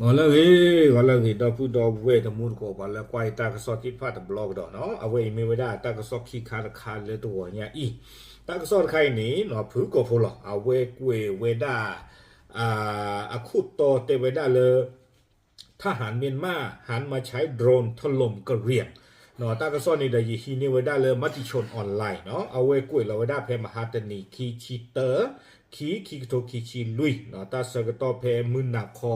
ဂီၤလၢအဂ့ၤ, ဂီၤလၢအဂ့ၤ ဒီပုၢ်ဒီဝဲၢ်တံၤသကိး ပှၤလၢကွၢ်ယတၢ်ကစီၣ်သ့ၣ်တဖၣ်တဘျီကဒီးနီၤ, အဝဲအံၤမ့ၢ်ဝဲဒၣ်တၢ်ကစီၣ်ခံခါတခါလၢတဂီၤညါအံၤ, တၢ်ကစီၣ်တခါအံၤန့ၣ် ဖုကီၢ်ဖိလီၤ အဝဲကွဲးဝဲဒၣ် အခိၣ်တီတဲဝဲဒၣ်လၢ ทหารเมียนมาหันมาใช้โดรนถล่มกะเหรี่ยง တၢ်ကစီၣ်န့ၣ်ဒီးယဟံးန့ၢ်ဝဲဒၣ်လၢ မၤတံၤဆိၣ် online နီၤ, အဝဲကွဲးလီၤဝဲဒၣ်ဖဲမဟါတနံၤ ခံဆံတၢ ခံ ခံကထိခံဆံလွံၢ် တၢ်ဆၢကတီၢ်ဖဲမုၢ်နၤခီ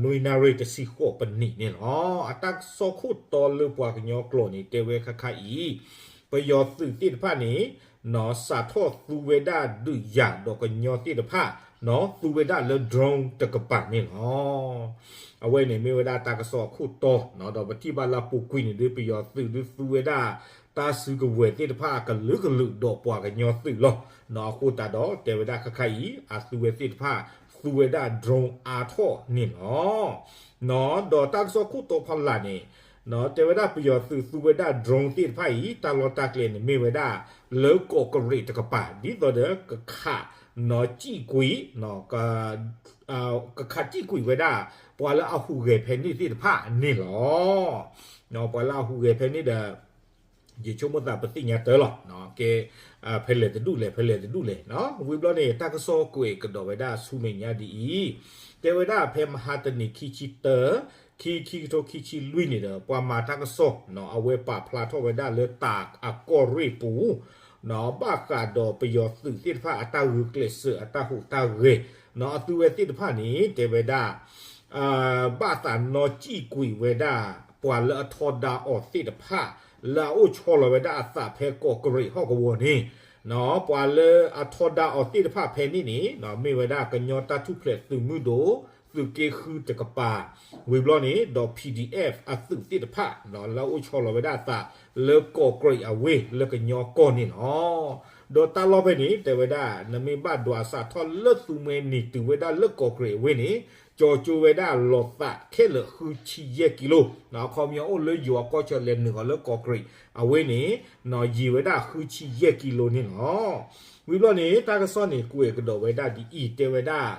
နွံနၣ်ရံၣ်တဆံဃိးပနံးန့ၣ်လီၤ. အတၢ်ကစီၣ်ခိၣ်တီလၢပှၤကညီကျိာ်န့ၣ် တဲဝဲခါခါအံၤ ပယီၤသုးသ့ၣ်တဖၣ်န့ၣ် စးထီၣ်သူဝဲဒၣ်ဒုးယၤဒီးကညီသ့ၣ်တဖၣ် သူဝဲဒၣ်လၢ drone တကပၤန့ၣ်လီၤ. အဝဲန့ၣ်မ့ၢ်ဝဲဒၣ်တၢ်ကစီၣ်အခိၣ်တီ ဒီးပထံၣ်ဘၣ်လၢအပူၤကွံာ်န့ၣ်ဒုး ပယီၤသုးဒုးသူဝဲဒၣ် တၢ်စုကဝဲၤသ့ၣ်တဖၣ်အကလုာ်ကလုာ်ဒီးပှၤကညီသုးလီၤ. အဃိသတးဒီးတဲဝဲဒၣ်ခါခါအံၤ အသုဝဲသ့ၣ်တဖၣ် သူဝဲဒၣ် drone အါထီၣ်န့ၣ်လီၤ. ဒီးတၢ်ကစီၣ်ခိၣ်တီဖီလာ်န့ၣ် တဲဝဲဒၣ်ပယီၤသုးသူဝဲဒၣ် drone သ့ၣ်တဖၣ်အံၤ တၢ်လီၢ်တၢ်ကျဲန့ၣ်မ့ၢ်ဝဲဒၣ် လၢကီးကရံးတကပၤ ဒ်သိးဒီး ကခး နီၣ်စံၣ်ကွံာ် ကခးစံၣ်ကွံာ်ဝဲဒၣ် ပှၤလၢအဟူးဂဲၤဖဲန့ၣ်သ့ၣ်တဖၣ်န့ၣ်လီၤ. ပှၤလၢအဟူးဂဲၤဖဲန့ၣ်ဒီး ယဆိကမိၣ်သးပသ့ၣ်ညါတၢ်လီၤ. ကဲ ဖဲလဲၣ်တဒူၣ်လဲၣ် ဖဲလဲၣ်တဒူၣ်လဲၣ်. ဝံၤဘျီန့ၣ် တၢ်ကစီၣ်ကွဲးကဒီးဝဲဒၣ်ဆူမဲာ်ညါဒ်အံၤ, တဲဝဲဒၣ်ဖဲမဟါတနံၤ ခံဆံတၢ ခံ ခံကထိခံဆံလွံၢ်န့ၣ်ဒီး ပှၤမၤတၢ်ကစီၣ် အဝဲပာ်ဖျါထီၣ်ဝဲဒၣ်လၢတၢ်အကီၢ်ရ့ၣ်ပူၤ ဘၣ်ဃးဒီးပယီၤသုးသ့ၣ်တဖၣ်အတၢ်ဂုာ်ကျဲးစၢးအတၢ်ဟူးတၢ်ဂဲၤ အသုဝဲသ့ၣ်တဖၣ်န့ၣ် တဲဝဲဒၣ် ဘၣ်သးနီၣ်စံၣ်ကွံာ်ဝဲဒၣ် ပှၤလၢအထီဒါအီၤသ့ၣ်တဖၣ် လၢအအိၣ်ဆီလီၤဝဲဒၣ်အသးဖဲကီးကရံးဟီၣ်ကဝီၤန့ၣ် ပှၤလၢအထီဒါအီၤသ့ၣ်တဖၣ်ဖဲန့ၣ်န့ၣ် မ့ၢ်ဝဲဒၣ်ကညီတၢ်ထူၣ်ဖျဲးသုးမုၢ်ဒိၣ် သုးက့ဃုတကပၤ ဝံၤဘျီန့ၣ် ဒီး PDF အသုးသ့ၣ်တဖၣ် လၢအအိၣ်ဆီလီၤဝဲဒၣ်အသး လၢကီးကရံးအဝ့ၢ်လၢကညီကီၢ်န့ၣ်လီၤ. ဒီးတၢ်လီၢ်ဖဲန့ၣ် တဲဝဲဒၣ် နမ့ၢ်ဘၣ်ဒွးစးထီၣ်လၢသူမှဲနံၤတုၤဝဲဒၣ်လၢကီးကရံးအဝ့ၢ်န့ၣ် ကၠီၤကၠိဝဲဒၣ်လီၤသးခဲလၢာ်ဃုဆံယဲၢ်ကံလိ အခီပညီအိၣ်လၢယိၤအကီၢ်ဆၢလဲၤနုာ်အီၤလၢကီးကရံးအဝ့ၢ်န့ၣ် ယံာ်ဝဲဒၣ်ဃုဆံယဲၢ်ကံလိန့ၣ်လီၤ. ဝံၤဘျီန့ၣ် တၢ်ကစီၣ်န့ၣ် ကွဲးကဒီးဝဲဒၣ်ဒ်အံၤ တဲဝဲဒၣ်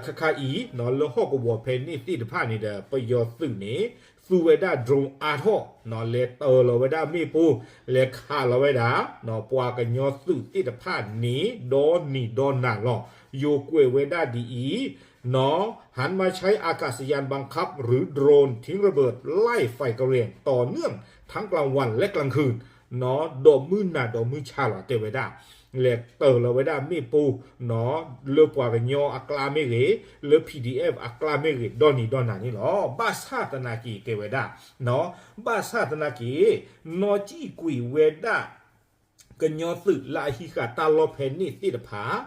ခါခါအံၤ လၢဟီၣ်ကဝီၤဖဲန့ၣ်သ့ၣ်တဖၣ်န့ၣ်ဒီး ပယီၤသုးန့ၣ် သူဝဲဒၣ် drone အါထီၣ် လဲၤတၢၤလီၤဝဲဒၣ်မ့ၣ်ပိၢ် လဲၤခးလီၤဝဲဒၣ် ပှၤကညီသုးသ့ၣ်တဖၣ်န့ၣ် ဒီနံၤဒီနၤလီၤ. ယိၤကွဲးဝဲဒၣ်ဒ်အံၤ หันมาใช้อากาศยานบังคับหรือโดรนทิ้งระเบิดไล่ไฟกะเหรี่ยงต่อเนื่องทั้งกลางวันและกลางคืน ဒီးမုၢ်နၤဒီးမုၢ်ဆါလီၤ တဲဝဲဒၣ် လဲၤတၢၤလီၤဝဲဒၣ်မ့ၣ်ပိၢ် လၢပှၤကညီအကျါမ့ၢ်ဂ့ၤ လၢ PDF အကျါမ့ၢ်ဂ့ၤ ဒီနံၤဒီနၤန့ၣ်လီၤ. ဘၣ်ဆၣ်သနာ်က့ တဲဝဲဒၣ် ဘၣ်ဆၣ်သနာ်က့ နီၣ်စံၣ်ကွံာ်ဝဲဒၣ် ကညီသုးလၢအဟံးဃာ်တၢ်လီၢ်ဖဲန့ၣ်သ့ၣ်တဖၣ်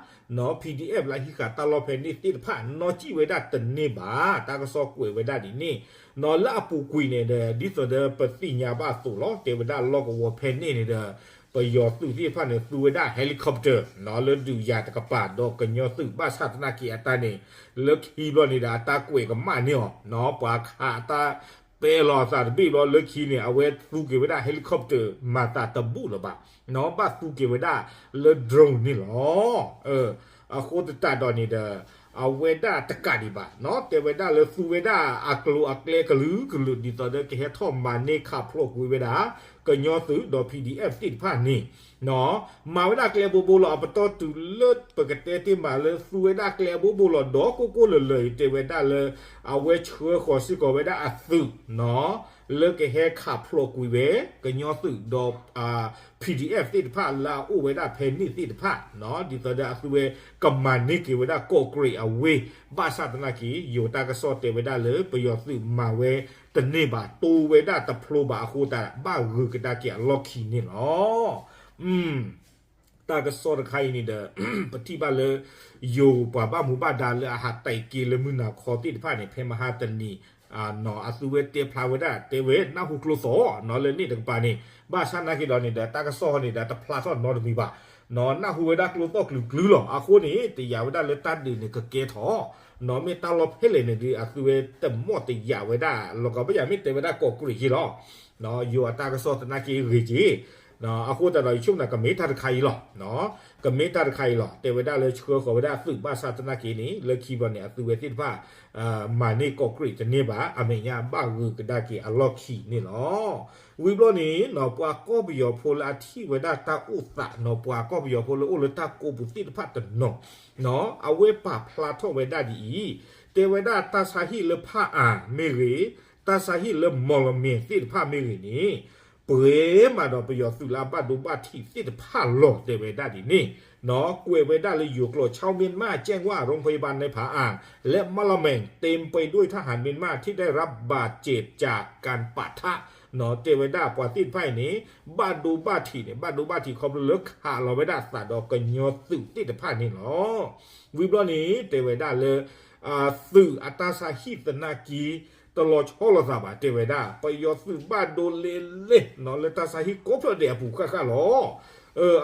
PDF လၢအဟံးဃာ်တၢ်လီၢ်ဖဲန့ၣ်သ့ၣ်တဖၣ် နီၣ်စံၣ်ဝဲဒၣ်တန့ၢ်ဘၣ်. တၢ်ကစီၣ်ကွဲးဝဲဒၣ်ဒ်န့ၣ် လၢအပူၤကွံာ်န့ၣ်ဒီး ဒ်သိးဒီးပသ့ၣ်ညါဘၣ်အသိးလီၤ တဲဝဲဒၣ်လီၢ်ကဝီၤဖဲန့ၣ်န့ၣ်ဒီး ပယီၤသုးသ့ၣ်တဖၣ်န့ၣ် သူဝဲဒၣ် helicopter လၢဒုးယၤတကပၤ ဒီးကညီသုး ဘၣ်ဆၣ်သနာ်က့အတၢ်န့ၣ် လၢခံဘျီန့ၣ်ဒီး အတၢ်ကွဲးကမၣ်န့ၢ်အီၤ ပှၤခးအတၢ်ပဲလီၤအသးတဘ့ၣ်ဘျီလၢခံန့ၣ် အဝဲသူက့ၤဝဲဒၣ် helicopter မၤသးတဘူၣ်လၢၤဘၣ် ဘၣ်သူက့ၤဝဲဒၣ်လၢ drone န့ၣ်လီၤ. အဃိသတးဒီးန့ၣ်ဒီး အဝဲဒၣ်တကးဒံးဘၣ် တဲဝဲဒၣ်လၢသူဝဲဒၣ်အကျိၤအကျဲကလုာ်ကလုာ် ဒ်သိးဒီးကဟဲထီၣ်မၤန့ၢ်ခးဖျိးကွံာ်ဝဲဒၣ် ကညီသုးဒီး PDF သ့ၣ်တဖၣ်န့ၣ် မၤဝဲဒၣ်ကျဲဘိဘိလီၤ. အပတီၢ်တုၤလၢပကတဲတ့ၢ်မးလၢသူဝဲဒၣ်ကျဲအဘိဘိလီၤ ဒီးကိၢ်ကိၢ်လၢၤလၢၤအံၤ တဲဝဲဒၣ်လၢ အဝဲဆှၢဃီၤစ့ၢ်ကီးဝဲဒၣ်အသုး လၢကဟဲခးဖျိးကွံာ်ဝဲ ကညီသုးဒီး PDF သ့ၣ်တဖၣ်လၢအအိၣ်ဝဲဒၣ်ဖဲန့ၣ်သ့ၣ်တဖၣ် ဒ်သိးဒီးအသုဝဲကမၤန့ၢ်က့ၤဝဲဒၣ်ကီးကရံးအဝ့ၢ် ဘၣ်ဆၣ်သနာ်က့ ယိၤတၢ်ကစီၣ်တဲဝဲဒၣ်လၢပယီၤသုးမၤဝဲတန့ၢ်ဘၣ် တိဝဲဒၣ်တဖျိဘၣ်အဃိသတး ဘၣ်ဂုၤကဒါက့ၤအလီၢ်ခံန့ၣ်လီၤ. တၢ်ကစီၣ်တခါအံၤန့ၣ်ဒီး ပထံၣ်ဘၣ်လၢ ယိၤပှၤဘၣ်မူဘၣ်ဒါလၢအဟးတဲာ်က့ၤလၢမုၢ်နၤခီသ့ၣ်တဖၣ်န့ၣ် ဖဲမဟါတနံၤ အသုဝဲတဲဖျါဝဲဒၣ် တဲဝဲနၢ်ဟူကျိသီၣ် လၢန့ၣ်တကပၤန့ၣ် ဘၣ်ဆၣ်သနာ်က့ဒီးန့ၣ်ဒီး တၢ်ကစီၣ်ဟီန့ၣ်ဒီးတဖျါထီၣ်နီတမံၤဘၣ် နၢ်ဟူဝဲဒၣ်ကျိသီၣ်ကျူၤကျူၤလီၤ. အဃိန့ၣ် တယာ်ဝဲဒၣ်လၢတၢ်ဒုးန့ၣ်ကကဲထီၣ် မ့ၢ်တၢ်လီၢ်ဖဲလဲၣ်န့ၣ်ဒီး အသုဝဲတမီၣ်တယာ်ဝဲဒၣ် လီၤကီးဘၣ်ယၤမ့ၢ်တဲဝဲဒၣ်ကီးကရံးယ့ၢ်လီၤ. ယိၤအတၢ်ကစီၣ်သနာ်က့ဂ့ၤက့ၤ အဃိသတးဒီး ယဆိကမိၣ်ကမ့ၢ်တၢ်တခါအံၤလီၤ. ကမ့ၢ်တၢ်တခါအံၤလီၤ. တဲဝဲဒၣ်လၢဆှၢဃီၤဝဲဒၣ်အသုး ဘၣ်ဆၣ်သနာ်က့န့ၣ် လၢခံဘျီန့ၣ် အသုးဝဲသ့ၣ်တဖၣ် မၤန့ၢ်ကီၢ်ကြံးတန့ၢ်ဘၣ်, အမဲာ်ညါဘၣ်ဂုာ်ကဒါက့ၤအလီၢ်ခံန့ၣ်လီၤ. ဝံၤဘျီန့ၣ် ပှၤကီၢ်ပယီၤဖိလၢအထံၣ်ဝဲဒၣ်တၢ်အိၣ်သးနီၤ, ပှၤကီၢ်ပယီၤဖိလၢအိၣ်လၢတၢ်ကိးပူၤသ့ၣ်တဖၣ်တနီၤ အဝဲပာ်ဖျါထီၣ်ဝဲဒၣ်ဒ်အံၤ, တဲဝဲဒၣ်တၢ်ဆါဟံၣ်လၢဖၣ်အၣ်မ့ၢ်ဂ့ၤ, တၢ်ဆါဟံၣ်လၢမီၢ်လမ့ၢ်သ့ၣ်တဖၣ်မ့ၢ်ဂ့ၤန့ၣ် ပှဲၤမးဒီးပယီၤသုးလၢအဘၣ်ဒိဘၣ်ထံးသ့ၣ်တဖၣ်လီၤ တဲဝဲဒၣ်ဒ်န့ၣ်, ကွဲးဝဲဒၣ်လၢယိၤကျိာ် ชาวเมียนมาแจ้งว่าโรงพยาบาลในผาอ่างและมะละแมงเต็มไปด้วยทหารเมียนมาที่ได้รับบาดเจ็บจากการปะทะ တဲဝဲဒၣ်ပှၤသ့ၣ်တဖၣ်အံၤန့ၣ် ဘၣ်ဒိဘၣ်ထံးန့ၣ် ဘၣ်ဒိဘၣ်ထံးခီဖျိလၢခးလီၤဝဲဒၣ်အသးဒီးကညီသုးသ့ၣ်တဖၣ်န့ၣ်လီၤ. ဝံၤဘျီန့ၣ် တဲဝဲဒၣ်လၢ သုးအတၢ်ဆါဟံၣ်သနာ်က့ တလီၤဆီလိာ်သးဘၣ် တဲဝဲဒၣ် ပယီၤသုးဘၣ်ဒိလဲၤလဲၤ လၢတၢ်ဆါဟံၣ်ကိးဖျၢၣ်ဒဲးအပူၤဃၣ်ဃၣ်လီၤ.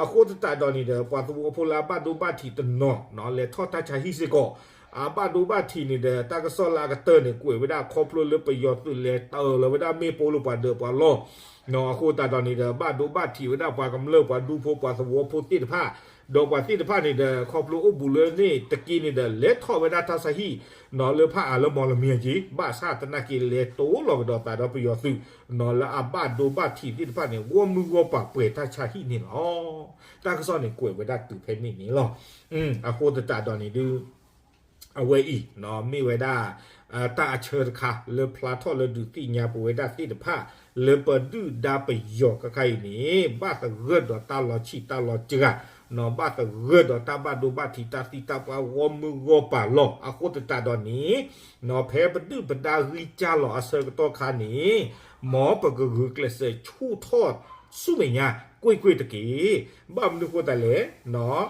အဃိသတးဒီးန့ၣ်ဒီး ပှၤသဝီဖိလၢအဘၣ်ဒိဘၣ်ထံးတနီၤ လဲၤထီၣ်တၢ်ဆါဟံၣ်စ့ၢ်ကီး အဘၣ်ဒိဘၣ်ထံးန့ၣ်ဒီး တၢ်ကစီၣ်လၢအကတၢၢ်န့ၣ် ကွဲးဝဲဒၣ်ခီဖျိလၢပယီၤသုးလဲၤတၢၤလီၤဝဲဒၣ်မ့ၣ်ပိၢ်လၢပှၤဒၢးပှၤလီၢ် အဃိသတးဒီးန့ၣ်ဒီး ဘၣ်ဒိဘၣ်ထံးဝဲဒၣ်ပှၤကမျၢၢ်ပှၤဒူဖိပှၤသဝီဖိသ့ၣ်တဖၣ်, ဒီးပှၤသ့ၣ်တဖၣ်န့ၣ်ဒီး ခီဖျိအိၣ်ဘူးလၢန့ၣ်တက့ၢ်န့ၣ်ဒီး လဲၤထီၣ်ဝဲဒၣ်တၢ်ဆါဟံၣ် လၢဖၣ်အၣ်လၢမီၢ်လမ့ၢ်က့ၤ ဘၣ်ဆၣ်သနာ်က့လဲၤတိၢ်လီၤကဒီးသးဒီးပယီၤသုး လၢအဘၣ်ဒိဘၣ်ထံးသ့ၣ်တဖၣ်န့ၣ် ဂီၢ်မုၢ်ဂီၢ်ပၤပှဲၤတၢ်ဆါဟံၣ်န့ၣ်လီၤ. တၢ်ကစီၣ်န့ၣ်ကွဲးဝဲဒၣ်တုၤဖဲန့ၣ်န့ၣ်လီၤ. အဃိသတးဒီးန့ၣ်ဒုး အဝဲအံၤ မ့ၢ်ဝဲဒၣ် တၢ်အဆၢတခါလၢဖျါထီၣ်လၢဒုးသ့ၣ်ညါပဝဲဒၣ်သ့ၣ်တဖၣ် လၢပဒုၣ်ဒါပယီၤခဲခါအံၤန့ၣ် ဘၣ်သဂၢၢ်ဒီးတၢ်လီၤဆံးတၢ်လီၤစှၤ, ဘၣ်သဂၢၢ်ဒီးတၢ်ဘၣ်ဒိဘၣ်ထံးတၢ်သံတၢ်ပှၢ်ဂီၢ်မုၢ်ဂီၢ်ပၤလီၤ. အဃိသတးဒီးန့ၣ် ဖဲပဒုၣ်ပဒါဂံၢ်စၢ်လီၤအဆၢကတီၢ်ခါန့ၣ် မ်ပကဂုာ်ကျဲးစၢးဆူၣ်ထီၣ်ဆူမဲာ်ညါကွ့ၢ်ကွ့ၢ်တက့ၢ်. ဘၣ်မနုၤဃိသတးလဲၣ်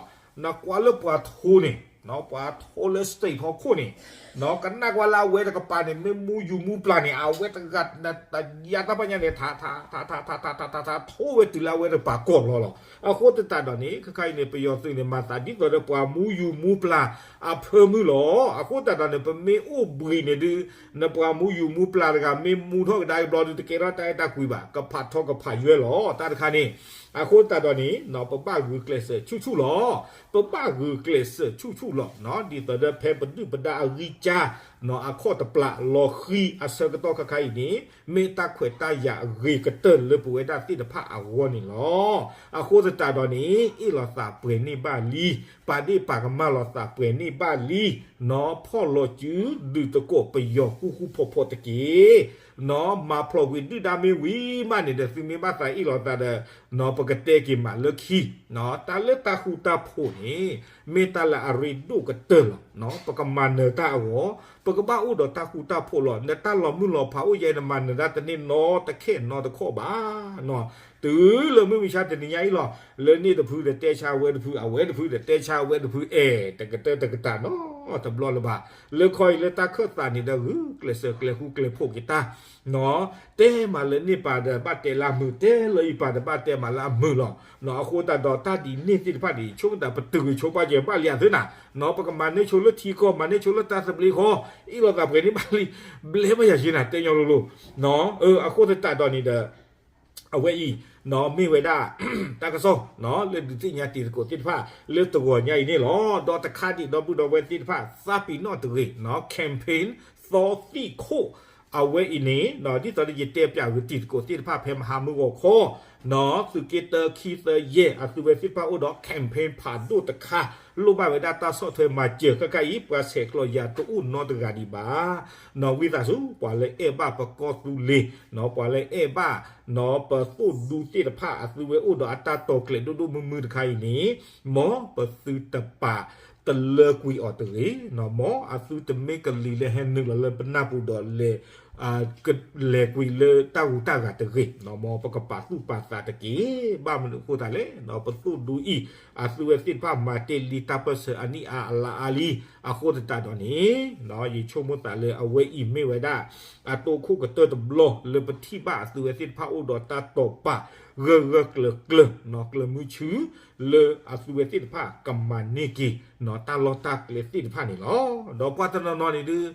နကွၢ်လၢပှၤထိန့ၣ် ပှၤထိလၢ state ဟီၣ်ခိၣ်န့ၣ် ကနၣ်ကွၢ်လၢအဝဲတကပၤန့ၣ် မ့ၢ်မူယူၤမူပျၢ်န့ၣ် အဝဲတဂၤ တယါတၢ်ပညါန့ၣ် ထးထးထးထးထးထးထးထးထးထး ထိဝဲတုၤလၢအဝဲတကပၤကီၢ်လီၤလီၤ. အဃိသတးဒီးန့ၣ် ခဲခါအံၤန့ၣ် ပယီၤသုးန့ၣ် မၤသးဒ်သိးဒီးပှၤမူယူၤမူပျၢ်အဖၢမုၢ်လီၤ. အဃိသတးဒီးန့ၣ် ပမ့ၢ်အိၣ်ဘှံးန့ၣ်ဒုး နပှၤမူယူၤမူပျၢ်တဂၤ မ့ၢ်မူထီၣ်ကဒါက့ၤဘျီဒုး တကဲထီၣ်တၢ်အဲၣ်တၢ်ကွံဘၣ်, ကဖးထီကဖးယွဲလီၤ. တၢ်တခါန့ၣ် အဃိသတးဒီးန့ၣ် ပဘၣ်ဂုာ်ကျဲးစၢးဆူၣ်ဆူၣ်လီၤ. ပဘၣ်ဂုာ်ကျဲးစၢးဆူၣ်ဆူၣ်လီၤ. ဒ်သိးဒီးဖဲပဒုၣ်ပဒါအဂံၢ်စၢ် အခီၣ်တပျးလီၤဃံၤအဆၢကတီၢ်ခဲခါအံၤန့ၣ် မ့ၢ်တၢ်ခွဲးတၢ်ယာ်အဂ့ၤကတၢၢ်လၢပဝဲဒၣ်သ့ၣ်တဖၣ်အဂီၢ်န့ၣ်လီၤ. အဃိသတးဒီးန့ၣ် အ့ၣ်လိာ်သးပှဲၤန့ၢ်ဘၣ်လံ, ပာ်ဒ့ၣ်ပာ်ကမၣ်လိာ်သးပှဲၤန့ၢ်ဘၣ်လံ, နီၢ်ဖီၣ်လီၤစုဒုးသကိးပယီၤဃူဃူဖိးဖိးတက့ၢ်. နီၢ်မၤဖျိးကွံာ်ဒုၣ်ဒါမ့ၢ်ဝံၤမးန့ၣ်ဒီး သုမ့ၢ်ဘၣ်သးအ့ၣ်လိာ်သးဒီး နီၢ်ပကတဲက့ၤမးလၢခံ တၢ်လၢတၢ်ဃူတၢ်ဖိးန့ၣ် မ့ၢ်တၢ်လၢအရ့ဒိၣ်ကတၢၢ်လီၤ. ပကမၤနၢၤတၢ်အဂီၢ် ပကဘၣ်အိၣ်ဒီးတၢ်ဃူတၢ်ဖိးလီၤ. နတၢ်လီၤမုၢ်လီၤဖးအိၣ်ယဲ နမၤနၢၤတၢ်တန့ၢ်နီတခဲနီတခီၣ်ဘၣ်. တုၤလၢမုၢ်မဆါတနံၤညါအံၤလီၤ လၢန့ၣ်တဖုဒီးတဲဆါဝဲတဖု အဝဲတဖုဒီးတဲဆါဝဲတဖု အဲၣ် တကတၢၢ်တကတၢၢ်နီတဘျီလၢၤဘၣ်. လၢခီအံၤလၢတၢ်ခၢၣ်သးန့ၣ်ဒီး ဂုာ်ကျဲးစၢးကျဲၤဃူကျဲၤဖိးက့ၤတၢ် နီၢ် တဲမးလၢန့ၢ်ပၤဒီးဘၣ်တဲလၢအမုာ်, တဲလၢယပၤဒီးဘၣ်တဲမးလၢအမုာ်လီၤ. နီၢ် အဃိသတးဒီးတၢ်ဒ်န့ၣ်သ့ၣ်တဖၣ်န့ၣ် ဆိကမိၣ်သးပတုာ်ဂ့ၤဆိပာ်ကဲဘၣ်လံအသ့နၤ, နီၢ် ပကမၤန့ၢ်ဆိလၢထံကီၢ် မၤန့ၢ်ဆိလၢတၢ်သဘျ့ဃီ, အ့ၣ်လိာ်သးပှဲၤန့ၢ်ဘၣ်လံ, ဘျဲဘၣ်ယၤယ့နၤ တဲညီလိၤလိၤ. နီၢ် အဃိသတးဒီးန့ၣ်ဒီး အဝဲအံၤ နီၢ် မ့ၢ်ဝဲဒၣ် တၢ်ကစီၣ် လၢဒုးသ့ၣ်ညါတံၤသကိးသ့ၣ်တဖၣ် လၢတဂီၤညါအံၤန့ၣ်လီၤ. ဒီးတခါဒံး ဒီပုၢ်ဒီဝဲၢ်သ့ၣ်တဖၣ် သးပ့ၤနီၣ်တဂ့ၤ နီၢ် campaign သီသံၣ်ခိၣ် အဝဲအံၤန့ၣ် ဒ်သိးဒီးယတဲပၠးဂ့ၤတံၤသကိးသ့ၣ်တဖၣ်ဖဲမဟါမုၢ်ဂီၤခီ နီၢ် သုးက့တၢ ခံ သၢ ယဲၢ် အသုဝဲသ့ၣ်တဖၣ်အိၣ်ဒီး campaign ဖးဒိၣ်တခါ လိၣ်ဘၣ်ဝဲဒၣ်တၢ်ဆီၣ်ထွဲမၤစၢၤခဲခါအံၤ ပှၤဆဲးကျိးယၤတအိၣ်နီတဂၤဒံးဘၣ်. နီၢ် ဝံသးစူၤ ပှၤလၢအဲၣ်ဘၣ်ပကီၢ်သူလ့ၤ နီၢ် ပှၤလၢအဲၣ်ဘၣ် နီၢ် ပသိၣ်ဒူသ့ၣ်တဖၣ် အသုဝဲအိၣ်ဒီးအတၢ်တိာ်ကျဲၤဒိၣ်ဒိၣ်မုၢ်မုၢ်တခါအံၤန့ၣ် မ်ပသုတပာ်တလၢကွံာ်အီၤတဂ့ၤ, နီၢ် မ်အသုတမ့ၢ်ကလံၤလၢဟဲနုာ်လီၤလၢပနၢ်ပူၤဒီးလဲၤ ကလဲၤကွံာ်လၢတၢ်ဂူၤတၢ်ဂၤတဂ့ၤ, နီၢ် မ်ပကပာ်သူၣ်ပာ်သးတက့ၢ်. ဘၣ်မနုၤအဃိသတးလဲၣ်, နီၢ် ပသိၣ်ဒူအံၤ အသုဝဲသ့ၣ်တဖၣ်မၤတ့ၢ်လံတၢ်ပၢၢ်ဆၢအနံၣ်အါအလါအါလံ, အဃိသတးဒီးန့ၣ် ယဆိကမိၣ်သးလၢအဝဲအံၤမ့ၢ်ဝဲဒၣ် အတိၢ်ခိၣ်ကတၢၢ်တဘျီလၢပထံၣ်ဘၣ်အသုဝဲသ့ၣ်တဖၣ်အိၣ်ဒီးတၢ်တိာ်ပာ် ဂၢၢ်ဂၢၢ်ကျၢၤကျၢၤ ကျၢၤမုဆူ လၢအသုဝဲသ့ၣ်တဖၣ်ကမၤန့ၢ်က့ၤ တၢ်လီၢ်တၢ်ကျဲသ့ၣ်တဖၣ်န့ၣ်လီၤ. ဒီးပှၤတနီၤနီၤန့ၣ်ဒုး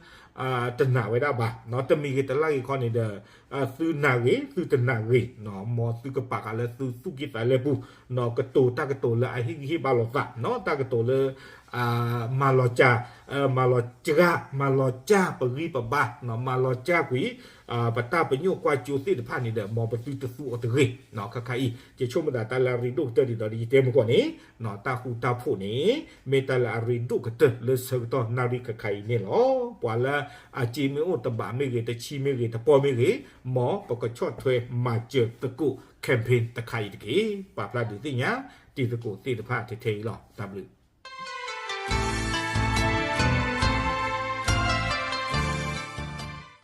တနာ်ဝဲဒၣ်ဘၣ်, တမံၤဂ့ၤတလါဂ့ၤခီန့ၣ်ဒီး သုနာ်ဂ့ၤ သုတနာ်ဂ့ၤ မ်သုကပာ်ဃာ်လၢသုသူၣ်ကံၢ်သးလဲပူၤ ကတိၤတၢ်ကတိၤလၢအဟ့ၣ်ဂံၢ်ဟ့ၣ်ဘါလိာ်သး တၢ်ကတိၤလၢ မၤလီၤစှၤ မၤလီၤစှၤ မၤလီၤစှၤပဂံၢ်ပဘါ မၤလီၤစှၤကွံာ် ပတၢ်ပညိၣ်ကွၢ်စိသ့ၣ်တဖၣ်န့ၣ်ဒီး မ်ပသုတသူအီၤတဂ့ၤ ခါခါအံၤ ယဆိကမိၣ်သးတၢ်လၢအရ့ဒိၣ်ကတၢၢ်ဒ်သိးဒီးယတဲမုၢ်ကီၢ်န့ၣ် တၢ်ဃူတၢ်ဖိးန့ၣ် မ့ၢ်တၢ်လၢအရ့ဒိၣ်ကတၢၢ်လၢဆၢကတီၢ်နၣ်ရံၣ်ခါခါအံၤန့ၣ်လီၤ. ပှၤလၢအစ့မ့ၢ်အိၣ်တဘးမ့ၢ်ဂ့ၤ တဆံမ့ၢ်ဂ့ၤ တပီၢ်မ့ၢ်ဂ့ၤ မ်ပကဆီၣ်ထွဲမၤစၢၤသကိး campaign တခါအံၤတက့ၢ်. ပာ်ဖျါဒုးသ့ၣ်ညါ တံၤသကိးသ့ၣ်တဖၣ်ထဲထဲအံၤလီၤ. တၢ်ဘျုး